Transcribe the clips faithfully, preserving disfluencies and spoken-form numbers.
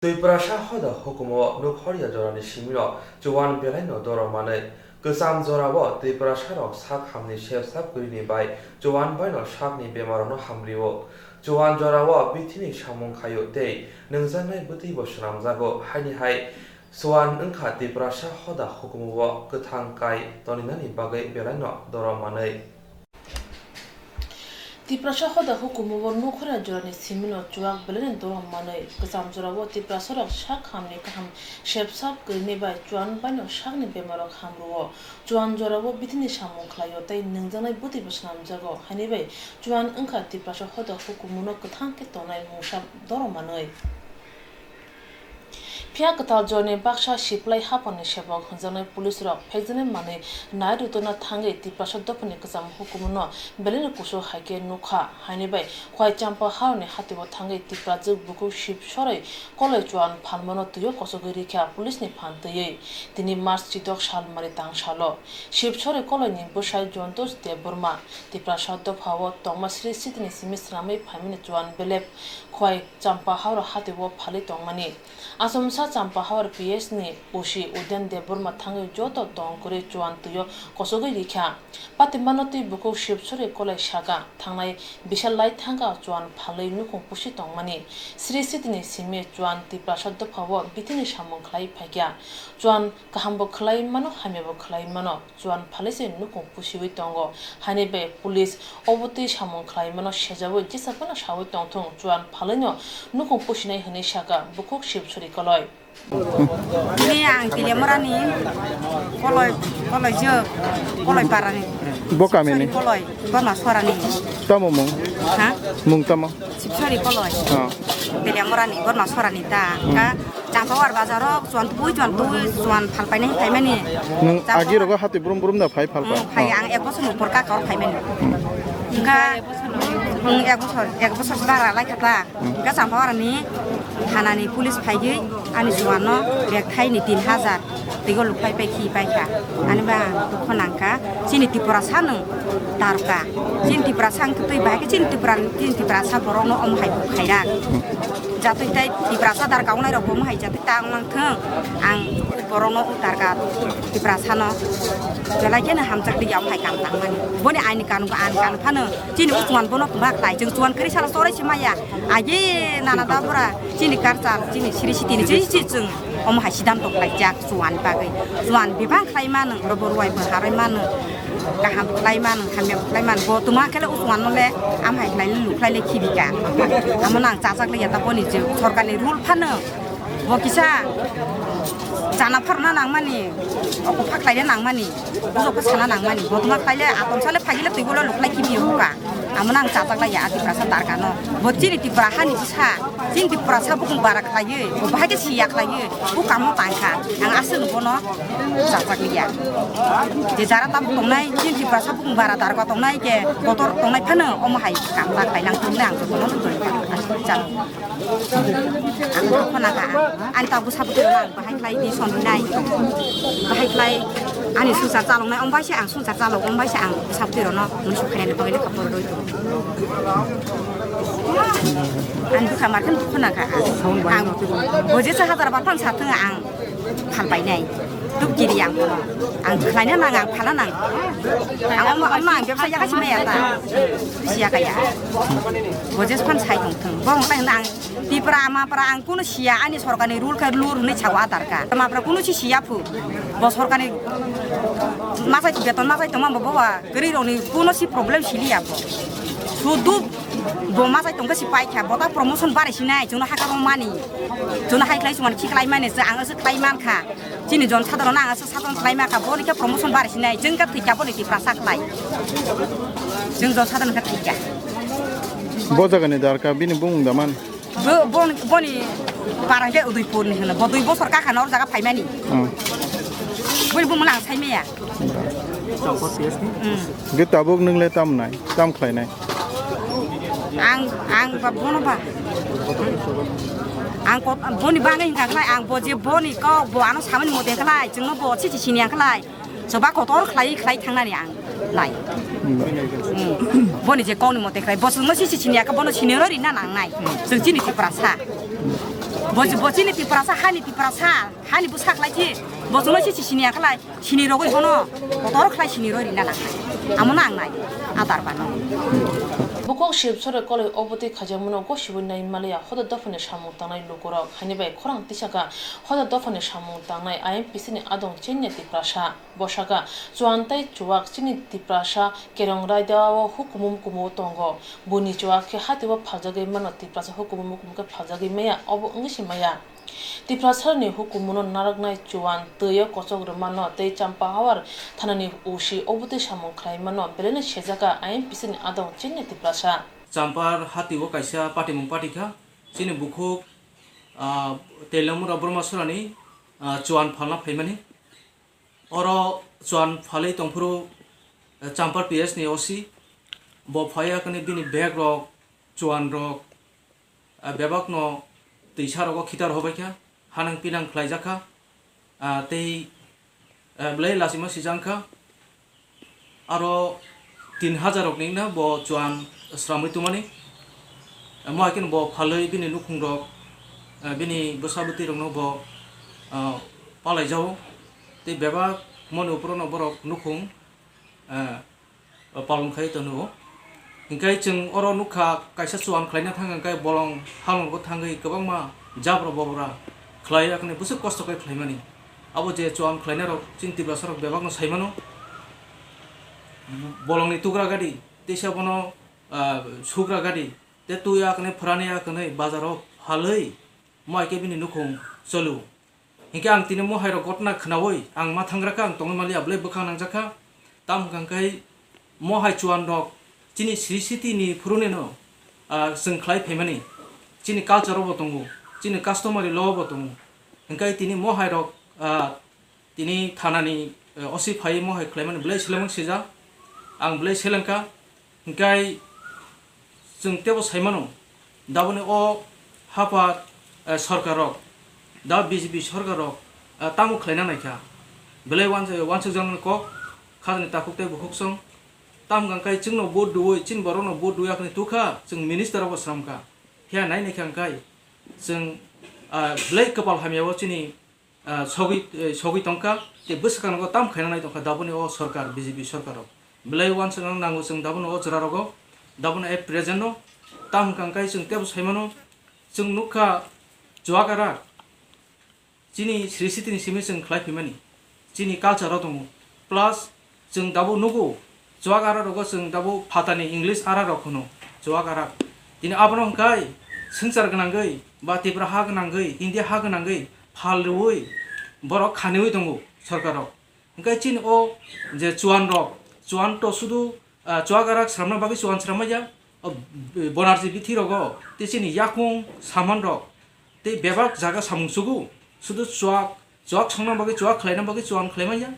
Twiprasa hoda hukumu o nukharya jorani simino chuan belaino dorom manwi. Kwcham jorao Twiprasarok sak hamni sepsap kwrwini bai chuan baino sakni bemarokno hamrio. Chuan jorao bithini samung khaio tei nungjaknai bwtwibo swnamjago, haini hai chuan wngkha Twiprasa hoda hukumu o kwthang kai toninani bagwi belaino dorom manwi. Tiprasa hoda hukumu o nukharya jorani simino chuak belaino dorom manwi. Kwcham jorao Tiprasarok sak hamni kaham sepsap kwrwini bai chuan baino sakni bemarok hamrwo. Chuan jorao bithini samung khlaio tei nungjaknai bwtwibo swnamjago, haini bai chuan wngkha Tiprasa hoda hukumuno kwthang khe tongnai mungsa dorom manwi. Phiya kwtal jorni baksa siplai haphangni sebok hwnjaknai police rok phekjaknai manwi nai rwtwna thangwi Tiprasa dophani kwcham hukumuno belaino kusu hai khe nukha, haini bai Khwai Champa haroni hatio thangwi Tiprajwk bukhuk Shib Soroi Koloi chuan phalmano twio kosogwi rikha police ni phan twiwi. Tini March chidok sal mari tang salo Shib Soroi Koloi ni bwsai Jontosh Debbarma Tiprasa dophao tongma Sri Sitini simi swnamwi phaimani chuan belep Khwai Champa Hawra hatio phalwi tongmani. Achomsa Champa Hawra P S ni O C Udan Debbarma thangwi joto tong kwrwi chuan twio kosogwi rikha. Patimano twi bukhuk Shib Soroi Koloi saka thangnai bisal lai thangkha chuan phalwi nukhung pusi tongmani. Sri Sitini simi chuan Tiprasa dophao bithini samung khlai phaikha. Chuan kahambo khlai mano, hamyabo khlai mano. Chuan phalwi se nukhung pusiwi tongo, haini bai police obo twi samung khlaimano sejawi jesa phano sawi tongthung, chuan phalwino nukhung pusinai hwnwi saka bukhuk Shib Soroi Koloi. Ni ang Tiliamurani Koloi, Koloi Jwk, Koloi Parani. Bo kamini? Sorry, Koloi, Gorma Sorani. Tamo mung? Ha? Mung tamo? Sibsori Koloi. Oh. Teliamurani, Gorma Sorani ta. Hmm. Ka Champawar bazaro chuan tubui, chuan tubui, chuan phalpainai phaimani. Nung Champawar agi rogo hati brum brum da phai phalpa? Hmm, phai. Oh. Ang ek bosor ni upor ka kor phaimani. Ka, hmm, ek bosor, ek bosor bara lai kha ta. Hmm. Ka Champawar ni thanani police phaigwi ani chuan no bag thai ni tin hajar. Twigo lukhai pai khi pai kha. Ani ba ang dukho nang kha. Chini Tiprasa nwng darka. Chini Tiprasa ang twi bai khe chini Tipra, chini Tiprasa borok no omo hai khaira. Jatwi tai Tiprasa darka wngnai rok bo omo hai jatwi ta wng nang thung. Ang borok no darka Tiprasa no. Belai kheno hamjak di ya omo hai kam tang mani. Boni aini kanun, ani kanun phano chini uchuan bono kwbak tai. Chwng chuan kwrwi salo choroi se maya. Agi nana da bura chini culture, chini siri sitini chini chwng. Omo hai sidanto khlaijak chuan bagwi. Chuan bebak khlai mano, robo ruai bo harwi mano. Kaham khlai mano, hamya khlai mano. Bo tuma khe le uchuan no le am hai khlai le lu khlai le khibika. Amo nang chajak le ya ta boni je sorkar ni rule phano. Bo kisa chana phar na nang mani, oko phak khlai le nang mani. Bujo ko sana nang mani. Bo tuma khlai le atom sale phagi le twi bolo lu khlai khibi hoka. Amo nang chajak lai ya Tiprasa darka no. Bo chini Tipra hani bwsa. Chini Tiprasa bukung bara khlaiwi, bo bahai khe siya khlaiwi, bo kamo tangkha. Ang aswk bono chajak liya. Je jara tabuk tongnai, chini Tiprasa bukung bara darka tongnai khe, kotor tongnai phano omo hai kam ta khlai nang tongnai ang jotono tong. Aswk chang. Ang khona kha. Ani tabuk sabuk nang bahai khlai di songnai. Bahai khlai ani swngchar chaloknai, ong bai se ang swngchar chalok, ong bai se ang sabuk rokno mui sukhainani bagwi lekha porwi tongo. Ang bwkha mar khe khuna kha. Ang bo je sa hazar ba phan sa thung ang phal pai nai. Tuk kiri ang bono. Ang khlai na nang, ang phala nang. Ang omo, omo ang bebsa ya kasi maya ta. Siya kaya. Bo je phan sai tong thung. Bo ang tai nang Tipra ama pra ang kuno siya ani sorkar ni rule khe lur hwnwi sao Aadhaar card. Ama pra kuno si siya phu. Bo sorkar ni masai beton masai tongma bo ba. Kwrwi rokni kuno si problem siliya bo. Sudu bo masai tongkhe si paikha, bo ta promotion barai sinai, chwngno hakhe romani. Chwngno hai khlai sumani, khi khlai mani, chwng ang aswk khlai mankha. Chini jon sadharano ang aswk sadharan khlai mankha, boni khe promotion barai sinai, chwng khe thwikha boni Tiprasa khlai. Chwng jon sadharan khe thwikha. Bo jagani darka bini bumung da man? Bo, bon, boni parang khe Udaipur ni hwno. Bo dui bosor kakha na or jaga phaimani. Hmm. Boni bumung ang sai maya. Hmm. Ge tabuk nung le tam nai, tam khlai nai? Ang, ang ba bono ba. Ang ko, boni bagwi hingka khlai, ang bo je boni kok, bo ano samani mote khlai, chwngno bo chichi sini ang khlai. Soba kotor khlai, khlai thangnani ang lai. Hmm. Hmm. Boni je kokni mote khlai, bo chwngno sisi sini ya khe bono sini rw rina nangnai. Chwng chini Tiprasa. Bo, bo chini Tiprasa, hani Tiprasa, hani bwsa khlai si, bo chwngno si sini ya khlai, sini rogwi hono, kotor khlai sini roi rina nang. Amo nang nai, adar bano. Bukhuk Sibsore koloi obotwi khaijakmano gosiwi nai maliya hoda dophani samung tangnai lukurok, haini bai khorang tisaka hoda dophani samung tangnai I M P C ni adong chini Tiprasa. Bosaka, chuan tei chuak chini Tiprasa kerong raida o hukumu mukumu tongo. Buini chuak khe hatio phaljagwi mano, Tiprasa hukumu mukumu khe phaljagwi maya, obo wngwi se maya. Tiprasarokni hukumuno narwknai chuan twi o kochok rwmano tei Champahawar thanani O C obotwi samung khlai mano, belaino sejak kha I M P C ni adong chini Tiprasa. Champar hatio kaisa patimung patikha, chini bukhuk, ah, Teilamura Bormasurani, ah, chuan phalna phaimani. Oro chuan phalwi tongphuru, eh, Champar P S ni O C, bo phaiya kani bini bag rok, chuan rok, eh, bebak no twisa rogo khitar hobai kha, hanang pinang khlai jak kha, ah, tei, eh, belai lachima sijang kha. Aro tin hajar rok ni no bo chuan sramwi tongmani. Mo hai kheno bo phalwi bini nukhung rok, eh, bini bwsa bwtwi rok no bo, ah, palai jao. Tei bebak moni uphuru no borok nukhung, eh, palong khai tongo. Hinkhe chwng oro nukha kaisa chuan khlaina thang hinkhe bolong halongo thangwi kwbangma jabra bobra khlai akni bwswk kosto khe khlaimani. Abo je chuan khlainai rok chini Tiprasa rok bebak no saimano. Bolongni tugra gadi, teisa bono, ah, sugra gadi, tei twi akne phrani akne bazaro phalwi mo hai khe bini nukhung cholo. Hinkhe ang tini mo hai rok gotna khnaui ang ma thangra kha, ang tongwi maliya belai bwkhak nangjak kha. Tamo hwnkha khe mo hai chuan rok chini sri siti ni phuru ni no, ah, chwng khlai phaimani, chini culture o bo tongo, chini customary law o bo tongo. Hinkhe tini mo hai rok, ah, tini thanani, eh, O C phai mo hai khlaimani belai seleng sijak, ang belai seleng kha. Hinkhe chwng teibo saimano, daboni o hapha, eh, sorkar rok, da B J P sorkar rok, eh, tamo khlaina naikha, belai uansuk, uansuk jaknani kok, khajani takhuk tei bukhuk song, tamo hwnkha khe chwngno vote rwui, chini borokno vote rwui akhani tukha, chwng minister rogo sramkha, phiya nai naikha hwnkhe chwng, ah, belai kwpal hamya o chini ah, sogwi, eh, sogwi tongkha, tei bwswkangno tam khaina nai tongkha, daboni o sorkar, B J P sorkar rok. Belai uansukna nango chwng daboni o jora rogo, daboni at present no, tam hwnkha hwnkhe chwng teibo saimano, chwng nukha chuak arak, chini sri siti ni simi chwng khlai phaimani, chini culture o tongo, plus chwng dabo nugo, chuak ara rogo chwng dabo phatani English ara rok hwno, chuak ara. Tini abono hwnkhe swngchar gwnangwi ba Tipra ha gwnangwi, India ha gwnangwi phal rwui borok khaniui tongo sorkar rok. Hwnkhe chini o je chuan rok, chuan to sudu, ah, chuak ara sramna bagwi chuan sramma ya, o, Bonarji bithi rogo tei chini yakung saman rok tei bebak jaga samung sugo, sudu chuak, chuak songna bagwi, chuak khlaina bagwi chuan khlai manya.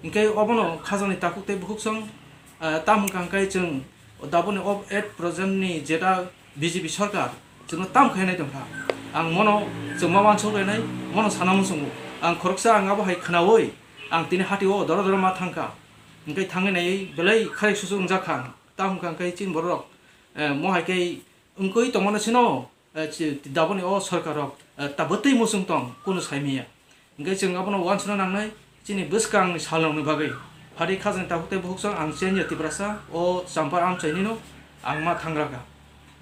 Hinkhe obono khajani takhuk tei bukhuk song, ah, tam hwnkha hwnkhe chwng daboni o at present ni jeta B J P sorkar chwngno tam khainai tongkha. Ang mono chwngma uansuk lainai, mono sana muchungo. Ang khoroksa ang abo hai khnaui ang tini hatio doro doro ma thangkha. Hinkhe thangwi naiwi belai kharik susu wngjak kha. Tam hwnkha hwnkhe chini borok rok, eh, mo hai khe wngwi tongmano sino. Eh, chi-, daboni o sorkar rok, eh, tabwtwi muchung tong, kunu saimanya. Hinkhe chwng abono uansukna nangnai, chini bwskangni salrokni bagwi. Phari khajani takhuk tei bukhuk song ang chengya Tiprasa, o Champar amchainino ang ma thangra kha.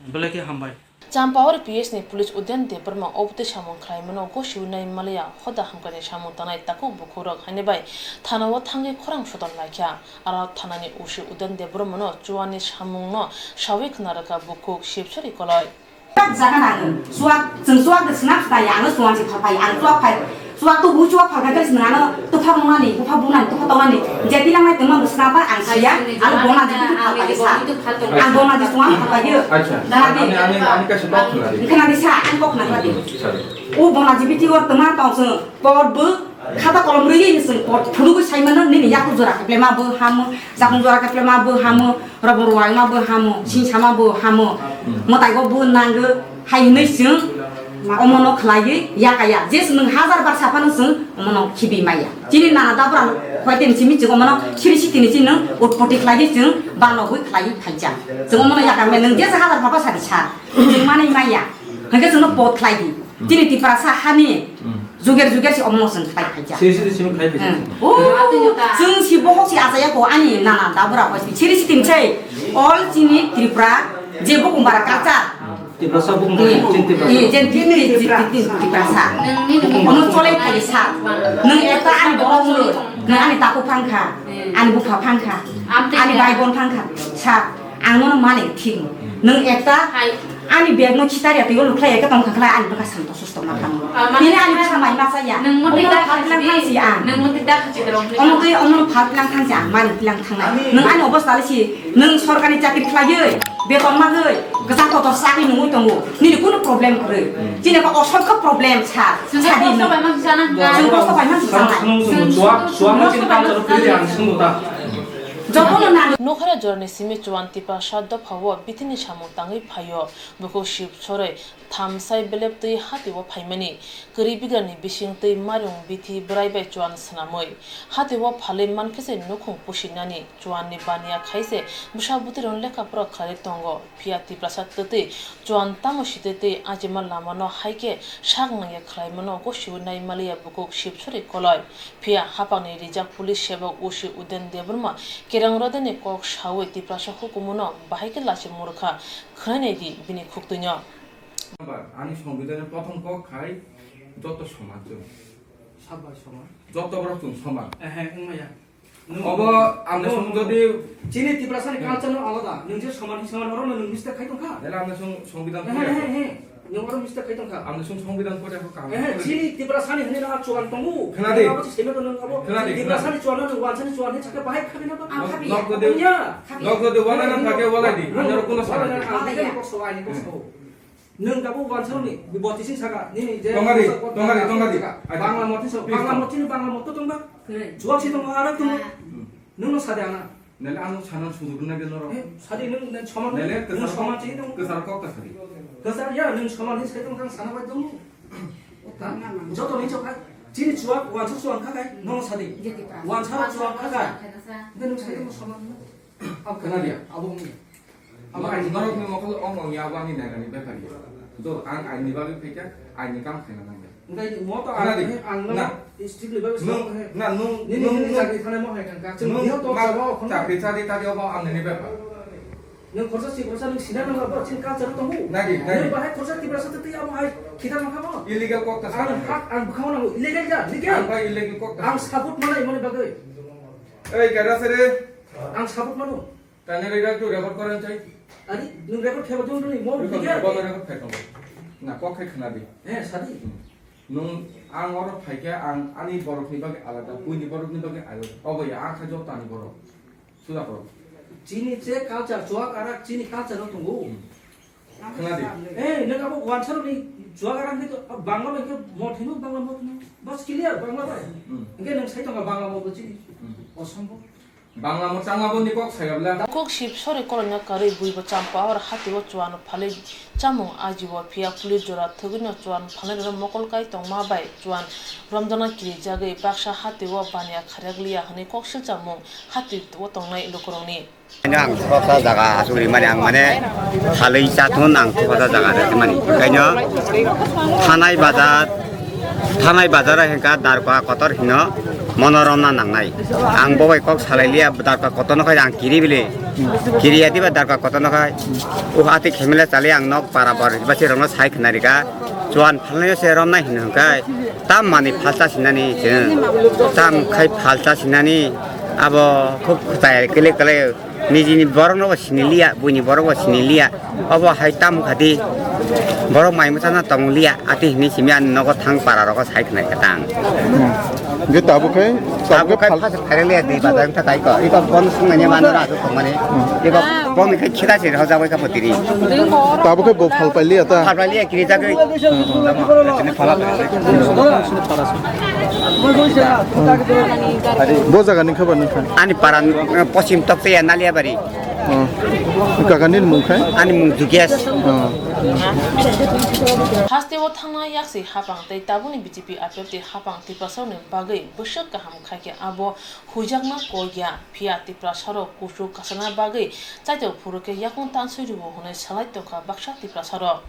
Belai khe hambai. Champahor P S ni police Udayan Debbarma obotwi samung khlaimano gosiwi nai maliya hoda hamkrai samung tangnai takhuk bukhukrok haini bai thanao thangwi khorang sodor laikha. Aro thanani O C Udayan Debbarmano chuani samungno sawi khna rwkha bukhuk Sibsori koloi. Jaga nango. Chuak, chwng chuak de swnam swnai, ang chuan si phalpai, ang chuak phai, chuak to bu chuak phalpai khe chwng ano topha bunani, topha bunani, topha tongnani. Je tilang nai tongma bo swnam pa ang siya, ang bona di phalpai sa. Ang bona di chuan phalpai yo. Acha. Dana di. Ani, ani, ani kaisa kok khna di. Khna di sa, ang kok khna di. Sorry. O bona di biti o tongma tong chwng. Pot bo khata kolom rwgwi chwng pot phunugwi saimano, nini yakung jora kheplema bo hamo, jakung jora kheplema bo hamo, robo rwangma bo hamo, singsama bo hamo, mwtai bo bo nango, hai hwnwi chwng omono khlaiwi yakaya. Je chwng nwng hajar bar saphano chwng omono khibi maya. Chini nana dabra hoite ni simi chwng omono siri sitini chini nwng utpoti khlaiwi chwng banogwi khlaiwi phaijak. Chwng omono yakaya nwng jesa hajar phapa sadi sa, chwng manwi maya. Hwnkhe chwngno pot khlaiwi. Chini Tiprasa hani juger juger si omno chwng khai phaijak. Siri siri simi khai phaijak. Hmm. Oh, chwng si bohok si achaya ko ani nana dabra ko si siri si tim chai. All chini Tripura je bo kumbara kacha. Tiprasa bo kumbara, hmm, chini Tiprasa. Ni jen tini Tiprasa. Ono chole khai sa. Nung eta ani bohok mulu. Nung ani taku phangkha. Ani bupha phangkha. Ani bai bon phangkha. Sa. Ang nono mani thik. Nwng ekta ani bag no khitar ya twi o lukhlai ya khe tong kha khlai ani bwkha santo susto ma kha. Nini ani bwkha mai ma cha ya. Nwng motwi da kha si ang. Nwng motwi da kha si drong. Omo twi omo phat lang thang si ang mani lang thang nai. Nwng ani obostha le si nwng sorkar ni chakri khlai oi beton ma goi gasa kotor chakri nungwi tongo. Nini kunu problem kwrwi. Chini ko osok khe problem sa. Sa di nwng. Nwng kosto bai man si sa nai. Nwng kosto bai man si sa nai. Nwng kosto bai man si sa nai. Chwng chwng chwng chwng chwng chwng chwng chwng chwng chwng Nokhara jorani simi chuan Tiprasa dophao bithini samung tangwi phaio. Bukhuk sip soroi thamsai belep twi hatio phaimani. Kwrwi bigrani bising twi marung bithi bwraibai chuan swnamwi. Hatio phalwi mankhe se nukhung pusinani. Chuanni baniya khaise bwsa bwtwirokno lekha pora khlai tongo. Phiya Tiprasa twtwi chuan tamo sitwi twi ajima lamano hai khe sak nangya khlaimano gosio naimaliya bukhuk sip soroi koloi. Phiya hapangni rijak police sebok O C Udayan Debbarma kerang rodani kok sawi Tiprasa hukumono bahai khe lachi murkha khwnainai di bini khuktwino. Ani songbidani prothom kok khai joto soman chwng. Sabai soman. Joto borok chwng soman. Ehe, wngmaya. Obo ang no, no, no, jodi chini Tiprasani culture no alada. Nwng je soman hi soman oro no nwng mistake khai tongkha. Dela ang no song-, songbidan he, he, he, he. Nwng oro mistake khai tongkha. Ang no song-, songbidan pore ko kaham. He, he, chini Tiprasani hwnwi no chuan tongo. Khna di. Abo se seme to nwng abo. Khna di, khna di. Tiprasani chuan no nwng wansani chuan he chakhe bahai khabi na ba. Ang khabi. Nok jodi, ya. Nok jodi wana na thake walai di. Ang oro kuno sa. Ang khabi ko so, ang ko so. Nwng tabuk wansarokni botising saka, nini je tongari, tongari, tongari. Bangla mothisong, Bangla mothini Bangla motto tongba? Juak si tongo, arak tongo. Nwngno sade ana. Nale ano sana sudu na gelo ro. Eh, sade nwng, nwng soman, nale nwng soman chini tongo. Kesar kok ta sade. Kesar ya, nwng soman hin sai tong kang sana bai tongo. Joto ni chokha, chini chuak, wansuk chuak khakai, nwng sade. Wansarok chuak khakai. Nwng sai tong soman. Khna dia, abo wngya. Abo aini norokni mokol ongya, abo ani nairani bepar ya. Do, ang aini bagwi phaikha, aini kam khaina nangya. Ngai mo to khna di, ang, ang na, strictly bagwi nwng, na, nwng, nini, nwng, nini nwng, chakri thane mo hai kangka. Nwng, nwng to ma, chabo, khna. Chakri chadi tadi abo ang nini bepar. Nwng khorsa si khorsa nwng sina nang abo chin culture tongo. Nagi, nagi. Nwng bahai khorsa Tiprasa twi abo hai khita nang kha bo. Illegal kok ta sa. Ang hak, ang bwkhao nango, illegal ja, legal. Ang bai illegal kok ta. Ang support malai mani bagwi. Ei, kada sere. Ang support mano. Tani record tu record koran chai. Ari, nwng record kheba dong dong, mo record, video. Bono record khai tong. Na, kok khai khna di. Eh, sadi. Hmm. Nwng ang oro phaikha, ang ani borokni bagwi alada, buini borokni bagwi alada. Obo ya, ang kha joto ani borok. Suda borok. Chini che culture, chuak arak chini culture no tongo. Hmm. Khna di. Eh, nwng abo wansarokni chuak arak ni to, Bangla bai khe mot hino, Bangla mot hino. Bas clear, Bangla bai. Hmm. Hingke nwng sai tongo Bangla mot bo chini. Hmm. Osombo. Bangla mwchang abo ni kok saya bla. Kok sip sori koloino karwi bui bo Champahor hatio chuan phalwi chamung ajio, phiya police jora thwgwino chuan phalnairokno mokol kai tongma bai chuan romjakna kirijagwi baksa hatio baniya kharyak liya hwnwi kok silchamung hatio tongnai lukurokni. Ang khoroksa jaga asugri mani ang mane phalwi chathun ang khoroksa jaga rwmani kaino thanai bazar Thanai bazar o hingka darkwa kotor hino mono romna nangnai. Ang bo bai kok salai liya darkwa kotor no khai ang kiri bile. Kiri ya diba darkwa kotor no khai. O ati khemile chali ang nok para bor basi rongno sai khna rika. Chuan phalnai se romnai hino hingkai. Tam mani phalta sinani chwng. Tam khai phalta sinani abo khub khutayar kele kele. Nijini borokno bo sini liya, buini borok bo sini liya. Obo hai tamo khadi borok mai mwchana tong liya, ati hini simi ani nogo thang para rogo sai khnai khe tang. Hmm. Ge tabuk khai, tabuk khai phas phaire liya di bazar ta tai ko. Iba bon sung nanya mano ra tu tong mani. Hmm. Iba bon khai khita se ho jagoi ka potiri. Tabuk khai bo phal pai liya ta. Phal pai liya kiri jagoi. Bo jaga ni khe ba nang kha? Ani para, eh, poschim Tokteya Naliabari. Oh. Kaka ni mung khe? Ani mung Jugesh. Oh. Hasteo thangna yaksi hapang tei tabukni B J P apepti hapang Tiprasarokni bagwi bwswk kaham khaikhe abo huijakna kok ya, phiya Tiprasarok kuchuk kasana bagwi chaito phuru khe yakung tanswi rwo hwnwi salai tongkha baksa Tiprasarok.